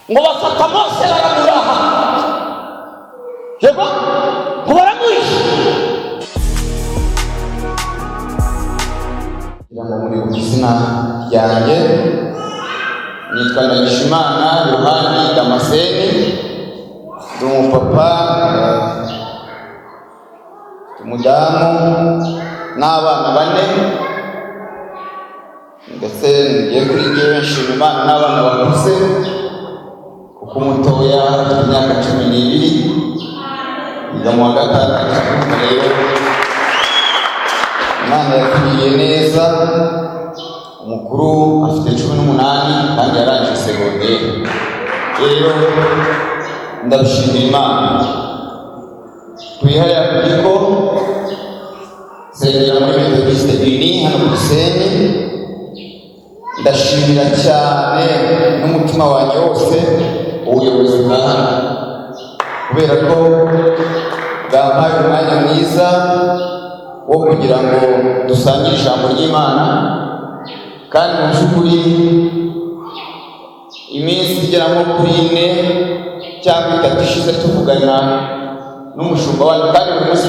Ngo bafata Mose baramuraha, yego, ngo baramwica. Kugira ngo muri izina ryanjye nitwa Ndagijimana Yohani Damascene, ndi umupapa, umudamu n'abana bane. Ndetse ngiye kuri njyewe nshima Imana n'abana bakuze, kuko umutoya afite imyaka 12, yiga mu wa gatandatu. Rero Imana yatugiriye neza. Umukuru afite 18 kandi yarangije segonderi. Rero ndabishimira Imana. Twihariye ku Giko, nsengera muri Methodiste Unie hano ku Gisenyi. Ndashimira cyane n'umutima wanjye wose ubuyobozi bwa hano, kubera ko bwampaye umwanya mwiza wo kugira ngo dusangire ijambo ry'Imana. Kandi mu by'ukuri iminsi igera nko kuri 4 cyangwa 3 ishize tuvugana n'umushumba wanyu, kandi buri munsi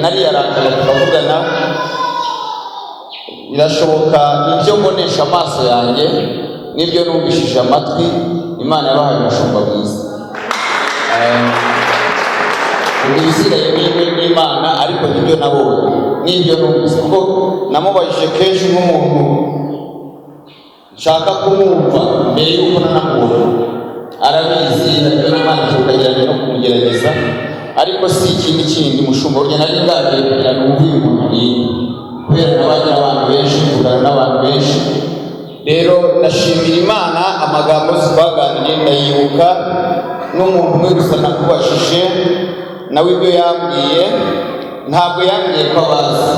nariyarangaga tukavugana. Birashoboka, ibyo mbonesha amaso yanjye n'ibyo numvishije amatwi, Imana yabahaye umushumba mwiza. Ibisigaye n'imwe n'Imana, ariko nibyo nabonye n'ibyo numvise, kuko namubajije kenshi nk'umuntu nshaka kumwumva mbere y'uko nanamubona. Arabizi, ariko n'Imana tukagerageza no kumugerageza. Ariko si ikindi kindi, mushumba, burya nari ngagiye kugira ngo wumve uyu muntu ni, kubera nabanye n'abantu benshi, mvugana n'abantu benshi. Rero ndashimira Imana, amagambo twaganiriye ndayibuka, n'umuntu umwe gusa nakubajije nawe ibyo yambwiye, ntabwo yambwiye ko abazi,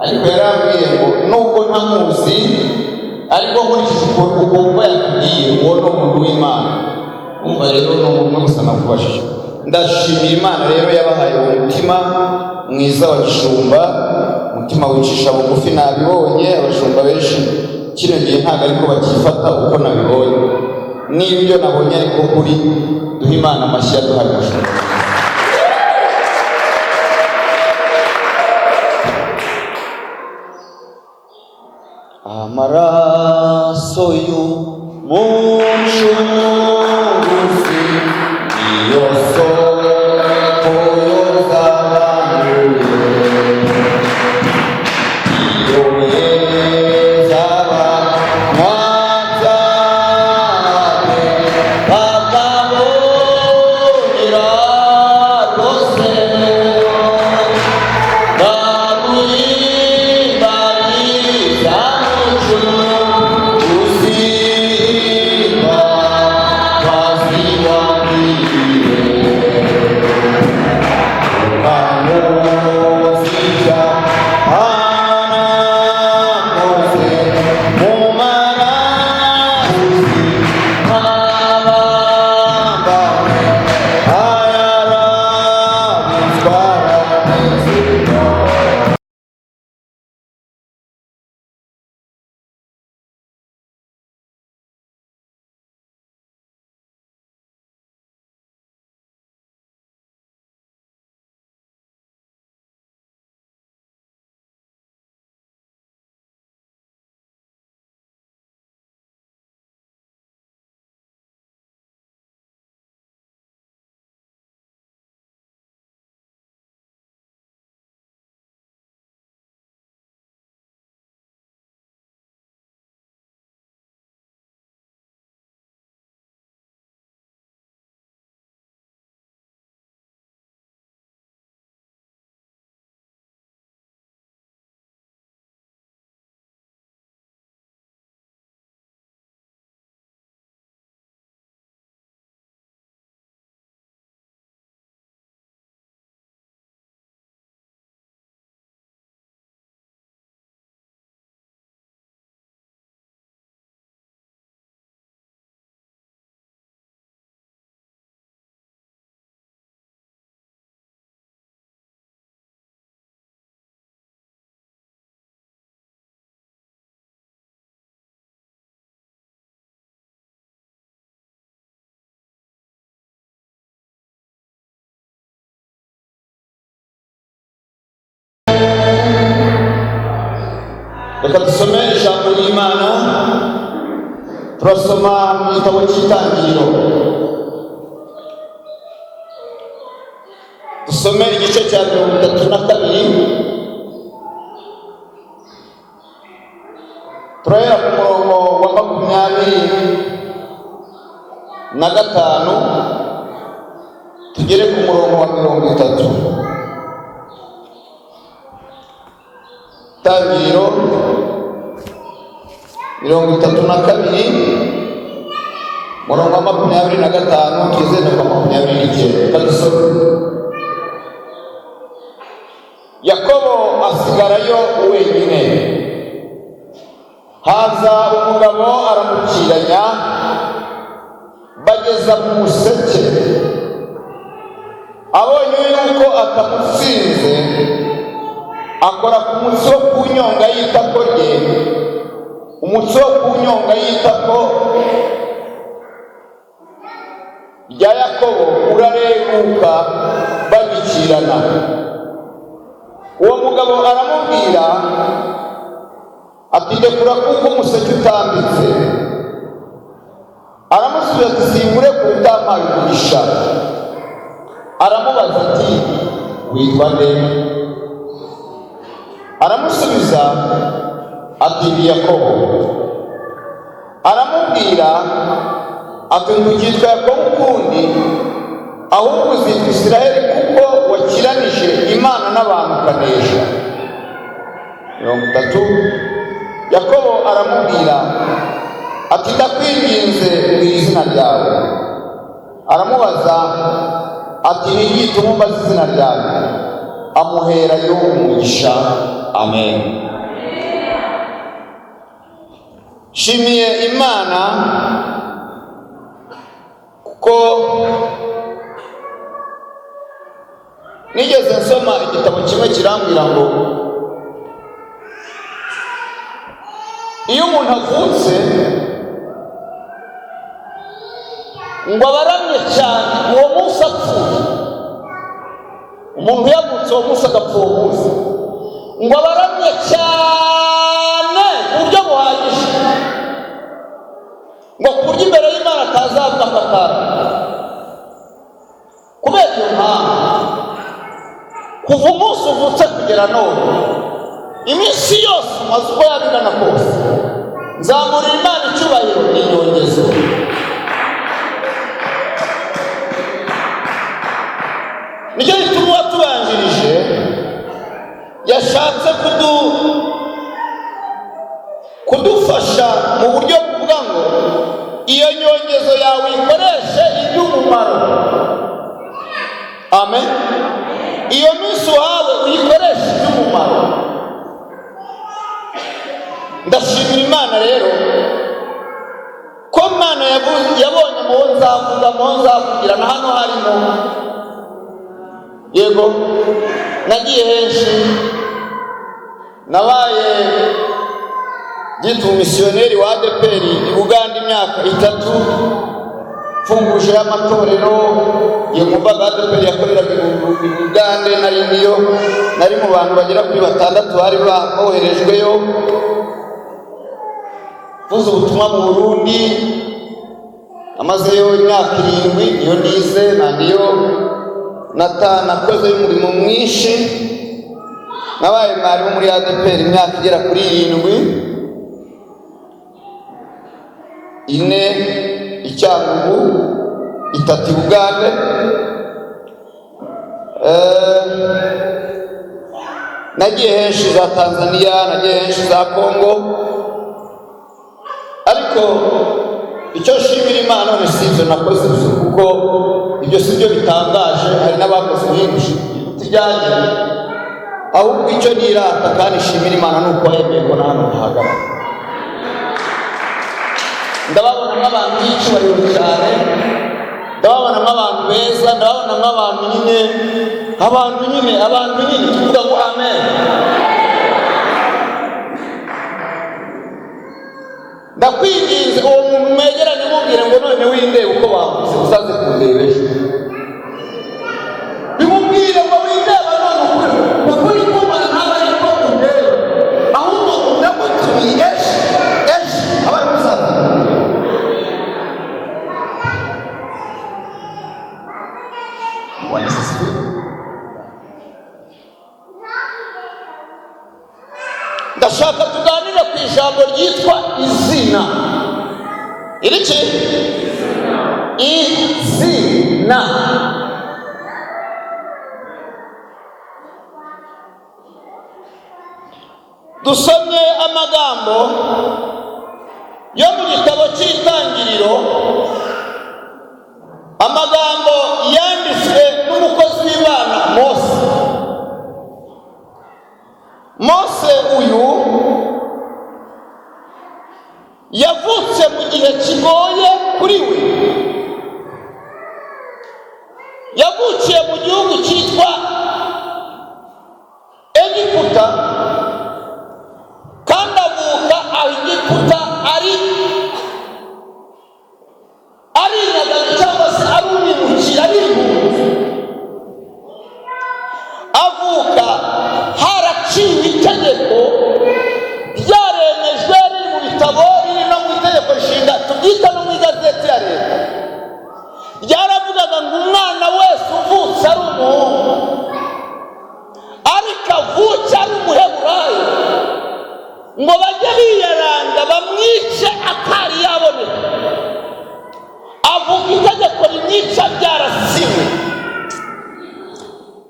ariko yarambwiye ngo nubwo ntamuzi, ariko nkurikije uko yakubwiye, uwo ni umuntu w'Imana. Umva rero, ni umuntu umwe gusa nakubajije. Ndashimira Imana rero yabahaye uwo mutima mwiza wa gishumba, umutima wicisha bugufi. Nabibonye, abashumba benshi kino gihe ntabwo ariko bakifata uko nabibonye. N'ibyo nabonye ariko kuri duha Imana amashyi yaduhaye umushumba. Amaraso y'Umucunguzi niyo soko yoza abanduye, iyo yeza abanyabyaha bakabonera rwose. Ndaguhimbaza Mucunguzi. Reka dusome ijambo ry'Imana. Turasoma mu gitabo cy'Itangiriro, dusome igice cya 32. Turahera ku murongo wa 25 tugere ku murongo wa 30. Itangiriro 32, murongo wa 25 tugeze no ku 29. Reka dusome. Yakobo asigarayo wenyine, haza umugabo aramukiranya, bageza mu museke. Abonye yuko atamutsinze, akora ku mutsi wo ku nyonga y'itako rye, umutsi wo ku nyonga y'itako rya Yakobo urareguka bagikirana. Uwo mugabo aramubwira ati: "Ndekura kuko umuseke utambitse." Aramusubiza ati: "Sinkurekura utampaye umugisha." Aramubaza ati: "Witwa nde?" Aramusubiza ati: "Ndi Yakobo." Aramubwira ati: "Ntukitwa Yakobo ukundi, ahubwo uzitwa Isiraheli, kuko wakiranije Imana n'abantu ukanesha." 30. Yakobo aramubwira ati: "Ndakwinginze, mbwira izina ryawe." Aramubaza ati: "Ni iki gituma umbaza izina ryawe?" Amuherayo umugisha. Amen. Nshimiye Imana kuko nigeze nsoma igitabo kimwe kirambwira ngo iyo umuntu avutse ngo abaramye cyane uwo munsi apfuye, umuntu yavutse uwo munsi agapfa uwo munsi, ngo abaramye cyane ku buryo buhagije, ngo ku buryo imbere y'Imana atazavuga ko ataramye. Kubera iyo mpamvu, kuva umunsi uvutse kugera none, iminsi yose umaze uko yaba ingana kose, nzamurira Imana icyubahiro n'inyongezo. Nicyo gituma uwatubanjirije yashatse kudufasha mu buryo buvuga ngo iyo nyongezo yawe ikoreshe iby'umumaro. Amen. Iyo minsi uhawe uyikoreshe iby'umumaro. Ndashimira Imana rero ko Imana yabonye mu nzavuga, mu nzavugira na hano harimo. Yego, nagiye henshi, nabaye byitwa umumisiyoneri wa ADEPR i Buganda imyaka 3, mfunguje y'amatorero. Iyo nkumvaga ADEPR yakoreraga i Bugande, nari ndiyo, nari mu bantu bagera kuri 6 bari boherejweyo. Mvuze ubutumwa mu Burundi, amazeyo imyaka 7, niyo nize na niyo nakoze umurimo mwinshi. Nabaye mwarimu muri ADEPR imyaka igera kuri 7, 4 i Cyangugu, 3 i Bugande. Nagiye henshi za Tanzania, nagiye henshi za Kongo, ariko icyo nshimira Imana none si ibyo nakoze, kuko ibyo si byo bitangaje, hari n'abakoze byinshi bitijyanye. Ahubwo icyo nirata kandi nshimira Imana ni uko yemeye ko na hano mpahagarara. Ndababona nk'abantu b'icyubahiro cyane, ndababona nk'abantu beza, ndababona nk'abantu nyine, abantu nyine, abantu nyine, tuvuga ngo amen. Ndakwinginze uwo muntu mwegeranye umubwire ngo none windebe uko bavuze, uzaze kundeba ejo. Bimubwire ngo windeba none ukuri, ukuri kumara ntabwo ari ko undeba, ahubwo ndakugira Ndashaka tuganire ku ijambo ryitwa izina. Iriki? Izina. Dusomye amagambo yo mu gitabo cy'Itangiriro, amagambo yanditswe n'umukozi w'Imana Mose. Mose uyu yavutse mu gihe kigoye kuri we. Yavukiye mu gihugu cyitwa Egiputa, kandi avuka aho Egiputa ari inyagano cyangwa se ari umwimukira, ari impunzi. Avuka haraciwe itegeko ryaremejwe, riri mu bitabo, riri no mu itegeko nshinga, tubyita no mu igazeti ya leta. Ryaravugaga ngo umwana wese uvutse ari umuhungu ariko avutse ari umuheburayo, ngo bajye biyaranga bamwice atari yaboneka. Avuga itegeko rimwica byarasiwe.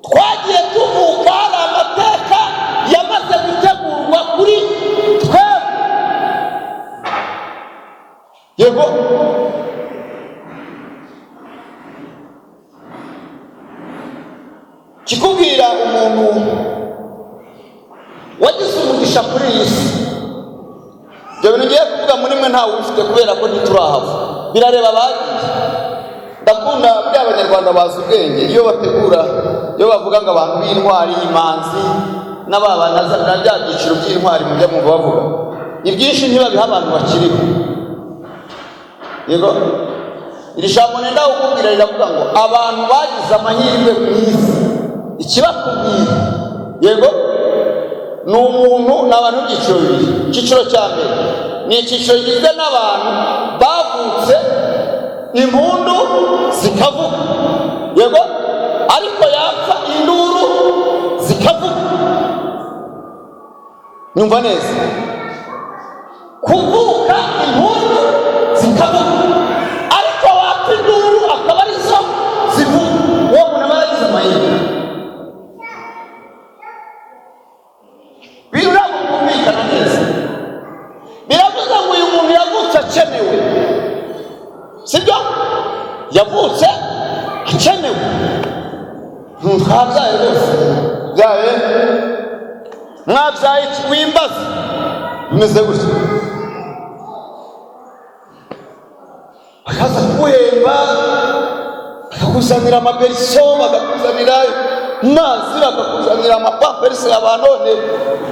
Twagiye tuvuka hari amateka yamaze gutegurwa kuri twebwe. Yego, kikubwira umuntu wagize umugisha kuri iyi si. Ibyo bintu ngiye kuvuga muri mwe ntawe ubifite kubera ko ntiturahava, birareba abagiye. Ndakunda buriya Abanyarwanda bazi ubwenge, iyo bategura, iyo bavuga ngo abantu b'intwari, imanzi n'ababana na bya byiciro by'intwari mujya mwumva bavuga, ibyinshi ntibabiha abantu bakiriho. Yego, iri jambo nenda kukubwira riravuga ngo abantu bagize amahirwe mu isi, ikibakubwira yego ni umuntu, ni abantu b'ibyiciro bibiri. Icyiciro cya mbere ni icyiciro kigizwe n'abantu bavutse impundu zikavuga, yego, ariko yapfa induru zikavuga. Nyumva neza, kuvuka impundu zikavuga, ariko wapfa induru akaba arizo zivuga. Uwo muntu aba yaragize amahirwe. Ntabwo kumvikana neza. Biravuze ngo uyu muntu yavutse akenewe, sibyo? Yavutse akenewe. Twabyaye rwose, byaye mwabyaye wimbaza bimeze gutya, bakaza kuguhemba, bakakuzanira amaberiso, bakakuzanira amazi, bakakuzanira amapamperisi. Aba none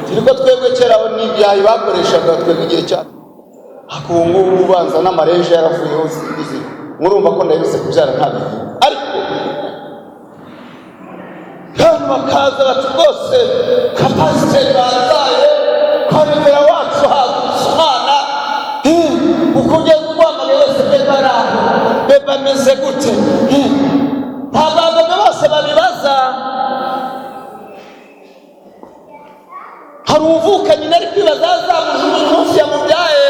turiko twebwe kera n'ibyayi bakoreshaga twebwe igihe cyacu, ariko ubu ngubu ubanza n'amareje yaravuyeho, simbizi. Murumva ko ndaherutse kubyara ntabizi, ariko kandi bakaza bati rwose kapasiteri bazaye kwa wacu hagutse umwana, uko ugeze uguhamagaye wese bebe ari aho, bebe ameze gute? Ntabwo abagabo bose babibaza. Hari uvuka nyina ari kwibaza azamujugunya umunsi yamubyaye.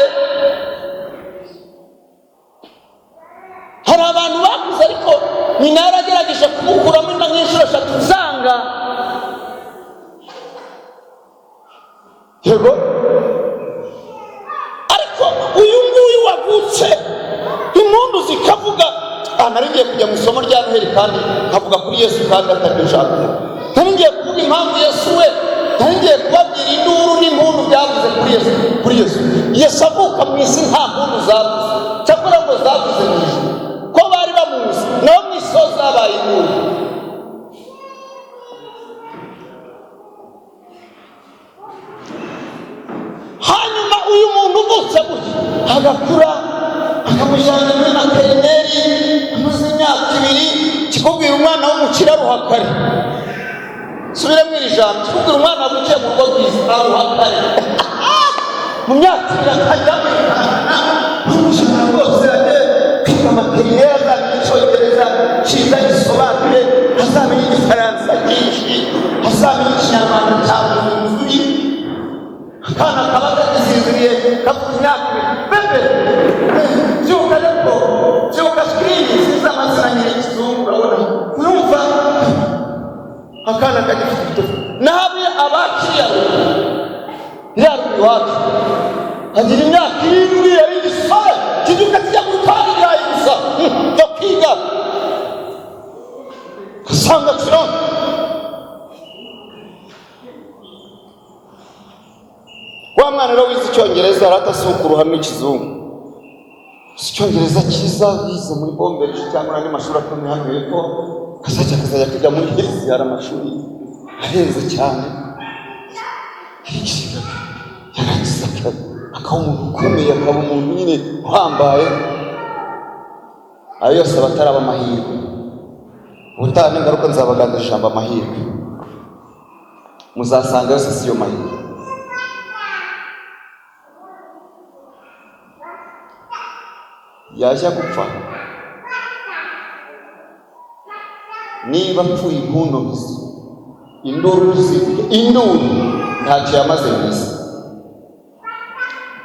Hari abantu bakuze ariko nyina yaragerageje kumukuramo inda nk'inshuro eshatu zanga. Yego, ariko uyu nguyu wavutse impundu zikavuga. Nari ngiye kujya mu isomo rya Noheli kandi nkavuga kuri Yesu kandi ataryo nshaka. Nari ngiye kuvuga impamvu Yesu we, nari ngiye kubabwira induru n'impundu byavuze kuri Yesu. Kuri Yesu, Yesu avuka mu isi nta mpundu zavuze, cyakora ngo zavuze mu ijuru ko bari bamuzi, naho mu isi ho zabaye induru. Hanyuma uyu muntu uvutse gutya agakura, akamujyana muri materineri, amaze imyaka ibiri. Kikubwira umwana w'umukire aruha kare. Subiremo iri jambo, kikubwira umwana wavukiye mu rugo rwiza aruha kare. Mu myaka ibiri atangira kwihangana, bamushyira rwose ajye kwiga materineri, azamenya Icyongereza cyiza gisobanuye, azamenya Igifaransa cyinshi, azamenya Ikinyarwanda cya buri. Akana Agira imyaka 7 yari igisore kibyuka kijya gutwara ibirayi gusa byo kwiga, asanga kiranga. Wa mwana rero wize icyongereza aratasuka uruhame ikizungu, si icyongereza cyiza yize muri Bombeje cyangwa n'andi mashuri akomeye hano hepfo, akazajya kwiga muri Hillside, hari amashuri ahenze cyane. Yarangiza akaba umuntu ukomeye, akaba umuntu nyine uhambaye. Ayo yose aba ataraba amahirwe. Ubutaha n'ingaruka nzabaganira ijambo amahirwe, muzasanga yose si yo mahirwe. Yajya gupfa niba apfuye impundu induru induru ntacyo yamaze mu isi.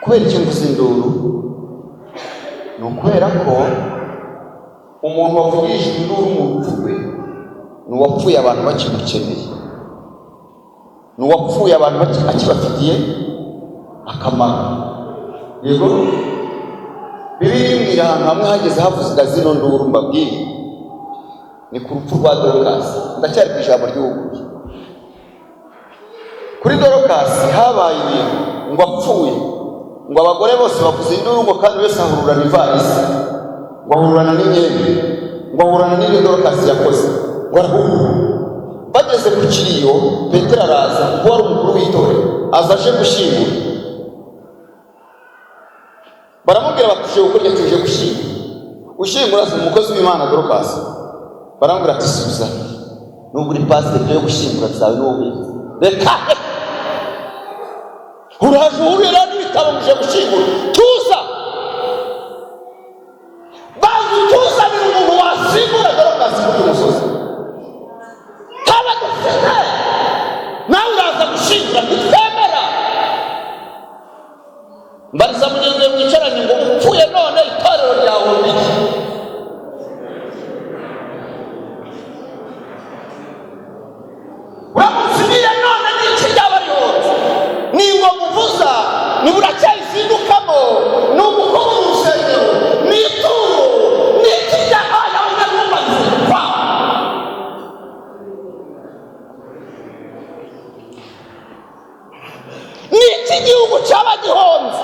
Kubera icyo mvuze induru ni ukubera ko umuntu wavugije induru mu rupfu rwe ni uwapfuye abantu bakimukeneye, ni uwapfuye abantu akibafitiye akamaro. Yego, Bibiliya imbwira ahantu hamwe hageze havuzwa zino nduru mbabwiye, ni ku rupfu rwa Dorokasi. Ndacyari ku ijambo ry'ubugufi. Kuri Dorokasi habaye ibintu ngo apfuye, ngo abagore bose bavuze induru, ngo kandi wese ahururana ivarisi, ngo ahururana n'imyenda, ngo ahururana n'ibyo Dorokasi yakoze, ngo arahurura. Bageze ku kiriyo, Petero araza kuko wari umukuru w'itorero, aza aje gushyingura. Baramubwira bati tuje gukora ibyo tuje gushyingura. Ushyingura si umukozi w'Imana Dorokasi. Baramubwira ati subiza, nubwo uri pasiteri yo gushyingura byawe n'uwo wize, reka uraje uhurira n'ibitabo muje gushyingura, tuza bazi tuzanira umuntu wasimbura Dorokasi kuri uyu musozi, kaba dufite nawe uraza gushyingura ntitwemera. Mbariza mugenzi we mwicaranye ngo upfuye none itorero ryawe iki? Uramutse none n'iki ryaba rihonze? Ni ingoma uvuza, ni buracyayizindukamo, ni ugukora urusengero, ni ituro, ni iki ryabaye aho nyarwumbaze kwa ni iki gihugu cyaba gihonze?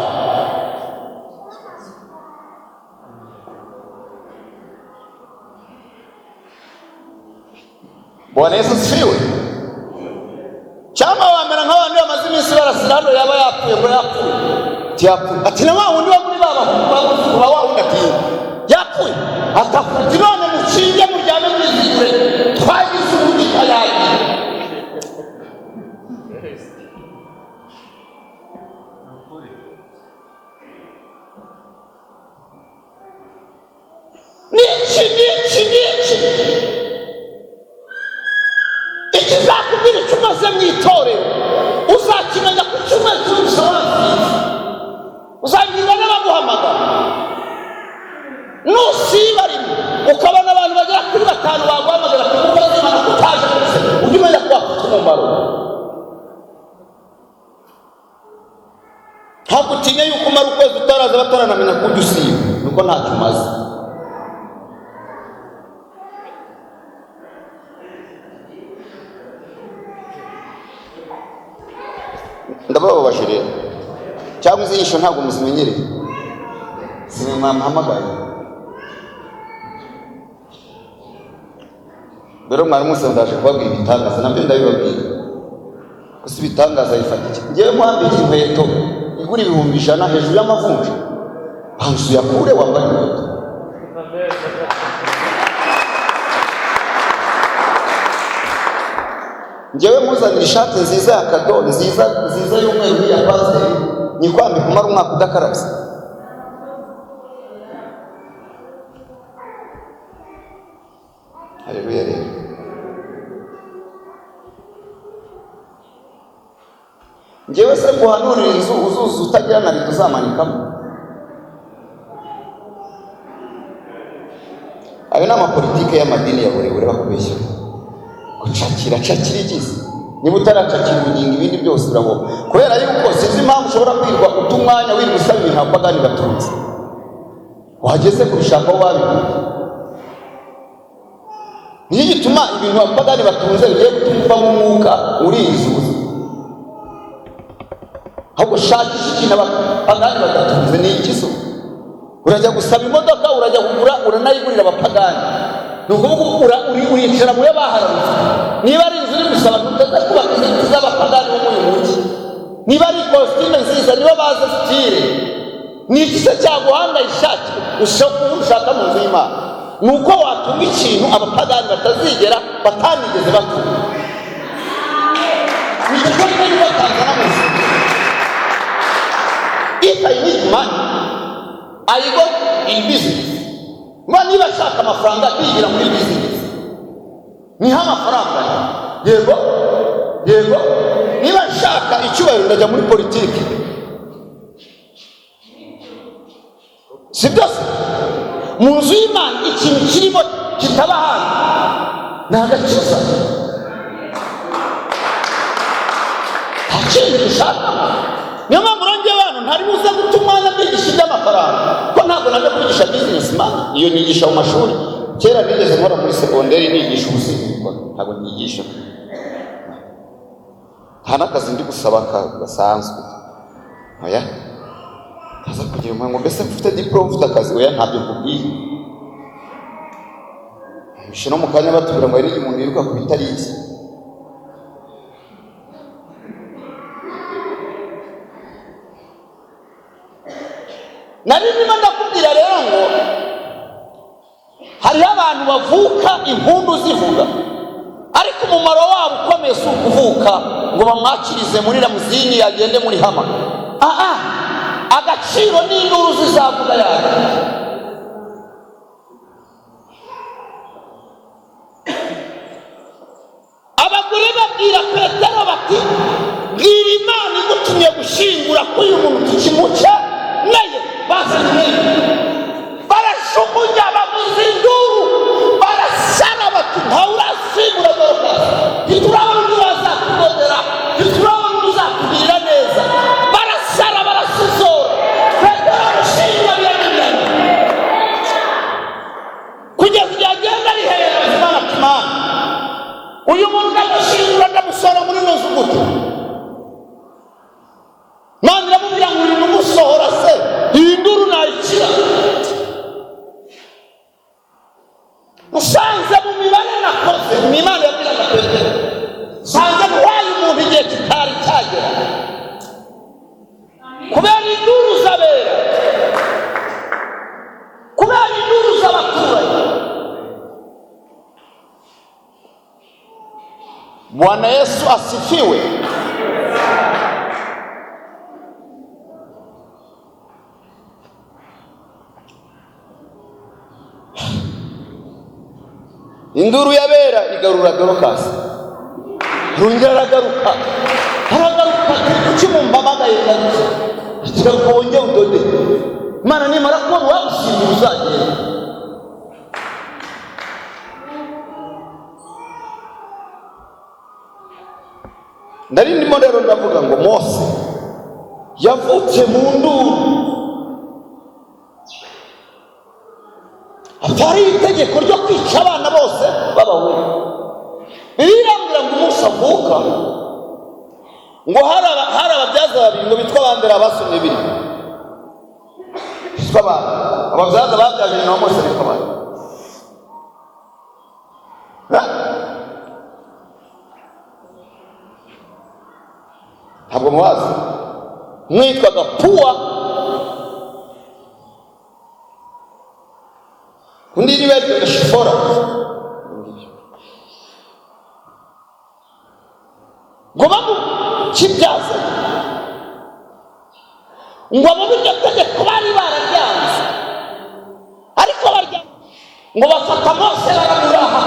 Bwana Yesu asifiwe. Cyangwa wamera nk'abantu bamaze iminsi barasira hano, yaba yapfuye ngo yapfuye, yapfuye ati na wa wundi wo muri baba ba wa wundi ati yapfuye, ati none mukinge muryame mwizigure twagize umugisha yagiye. Niki niki niki ikizakubwira icyo umaze mu itorero uzakimenya ku cyumweru cy'ubusobanuro, uzabwirwa n'abaguhamagara. Nusiba rimwe ukabona abantu bagera kuri 5 baguhamagara kuko Imana kutaje gusa, ujye umenya ko wafite umumaro. Ntabwo utinya yuko umara ukwezi utaraza bataranamenya ko ujya usiba, nuko ntacyo umaze. Ndabababaje rero, cyangwa izi nyigisho ntabwo muzimenyereye, mwamuhamagaye rero. Mwari musanze ndaje kubabwira ibitangaza, nabyo ndabibabwira. Gusa ibitangaza bifata iki? Ngewe mwambika inkweto igura 100,000 hejuru y'amavunja, banzu yakure wambaye inkweto. Ngewe muzanira ishati nziza ya kado nziza nziza y'umweru ya pasiteri, nyikwambika umara umwaka udakarabye. Haleluya. Rero ngewe se nguhanurira inzu uzuza utagira na rido uzamanikamo? Ayo ni amapolitike y'amadini ya buri buri bakubeshya. Gucakira cakira igize Niba utaracakira ubugingo, ibindi byose urahomba, kubera yuko sinzi impamvu ushobora kwirwa uta umwanya wirirwa usaba ibintu abapagani batunze, wageze kubishaka aho babikuye. Niyo gituma ibintu abapagani batunze bigiye gutuma uva mu mwuka urizuza. Ahubwo shakisha ikintu abapagani badatunze. Ni iki so? Urajya gusaba imodoka, urajya kugura, uranayigurira abapagani. Ni ukuvuga uricara mu yo baharanutse. Niba ari inzu uri gusaba, ntutaza kubaka inzu z'abapagani bo muri uyu mujyi. Niba ari kositime nziza, nibo bazi style. Ni iki se cyaguhangayishaki ushaka mu nzu y'Imana? Ni uko watunga ikintu abapagani batazigera, batanigeze batunga. Ni igikorwa niba batazana mu nzu. If I need money, I go in business. Mba niba ashaka amafaranga, ndigira muri business, niho amafaranga. Yego, yego. Niba nshaka icyubahiro, ndajya muri politiki. Si byose mu nzu y'Imana. Ikintu kirimo kitaba ahandi ni agakiza, nta kindi dushakamo. Niyo mpamvu urongeye abantu ntari buze guta umwanya mbigisha iby'amafaranga, ko ntabwo naje kwigisha business man. Iyo nigisha mu mashuri. Kera nigeze nkora muri segonderi, nigisha ubusimbirwa. Ntabwo nigisha, nta n'akazi ndi gusaba gasanzwe. Oya, ntaza kugira ngo mbese mfite diporome, mfite akazi. Oya, ntabyo nkubwiye. Bishe no mu kanya batubwira ngo hari n'igihe umuntu yiruka ku bitari ibye. Nari ndimo ndakubwira rero ngo hariho abantu bavuka impundu zivuga, ariko umumaro wabo ukomeye si ukuvuka ngo bamwakirize muri limousine, agende muri Hummer. Aha agaciro n'induru zizavuga yagiye. Abagore babwira Petero bati: "Bwira Imana igutumye gushyingura ko uyu muntu tukimukeneye." Bazanye imyenda, barajugunya, bavuza induru, barasara, bati: "Ntawe urasimbura Dorokasi, ntiturabona undi wazakudodera, ntiturabona undi uzatugirira neza." Barasara, barasizora. Petero arashyingura, birananirana, kugeza igihe agenda ariherera Imana ati: "Mana, uyu muntu ndamushyingura, ndamusohora muri ino nzu gute?" Imana iramubwira ngo: "Uyu umusohora se, iyi nduru nayikira?" Usanze mu mibare nakoze, ni Imana yabwiraga Petero, nsanze ntwaye umuntu igihe kitari cyagera kubera induru z'abera, kubera induru z'abaturanyi. Bwana Yesu asifiwe. Induru y'abera igarura Dorokasi, arongera aragaruka, aragaruka ati: "Kuki mumpamagaye?" Ngarutse. Ati: "Garuka wongere udode. Imana nimara kubona uwagusimbura, uzagenda." Nari ndimo rero ndavuga ngo Mose yavutse mu nduru, atari itegeko ryo kwica abana bose b'abahungu. Bibiliya irambwira ngo umunsi avuka, ngo hari ababyaza babiri ngo bitwa abambere. Abasomye biri bitwa abana, ababyaza babyaje nyina wa Mose bitwa abana. Ha? Ntabwo mubazi? Mwitwaga Puwa, undi niba yitwaga Shifora. Ngo bamukibyaza, ngo abo iryo tegeko bari bararyanze, ariko barya ngo bafata Mose baramuraha.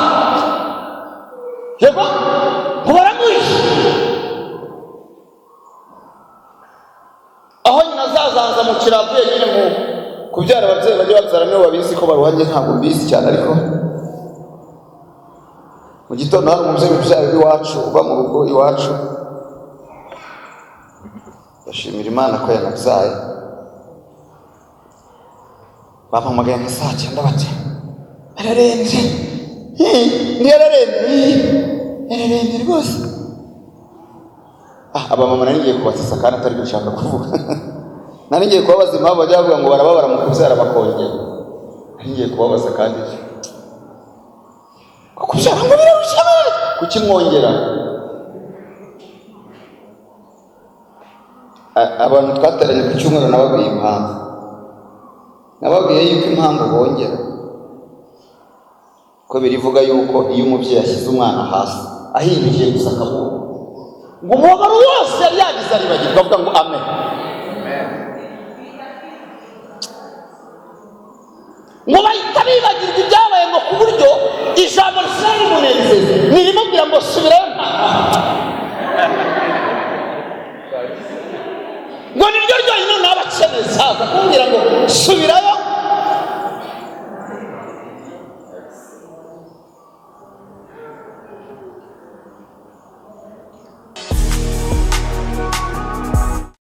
Yego, ngo baramwishe aho nyina azazanzamukira avuye nyine mu kubyara. Ababyeyi bajya babyara nibo babizi ko baruhanye, ntabwo mbizi cyane, ariko Mu gitondo hari umubyeyi ubyara iwacu, uba mu rugo iwacu. Ndashimira Imana ko yanabyaye. Bampamagaye nka saa 9 bati: "Ararembye." Ntiyararembye, yararembye rwose. Ah, abamama nari ngiye kubasesa kandi atari byo nshaka kuvuga. Nari ngiye kubabaza impamvu bajya bavuga ngo barababara mu kubyara bakongera. Nari ngiye kubabaza kandi kubyara ngo birarusha, kuki mwongera? Abantu twateranye ku cyumweru, nababwiye impamvu, nababwiye yuko impamvu bongera ko birivuga yuko iyo umubyeyi ashyize umwana hasi ahindukiye gusa akamuha, ngo umubabaro wose yari yagize aribagirwa. Avuga ngo amen. Ngo bahita bibagirwa ibyabaye, ngo ku buryo ijambo risigaye rimunezeza nirimubwira ngo subirayo, ngo niryo ryonyine.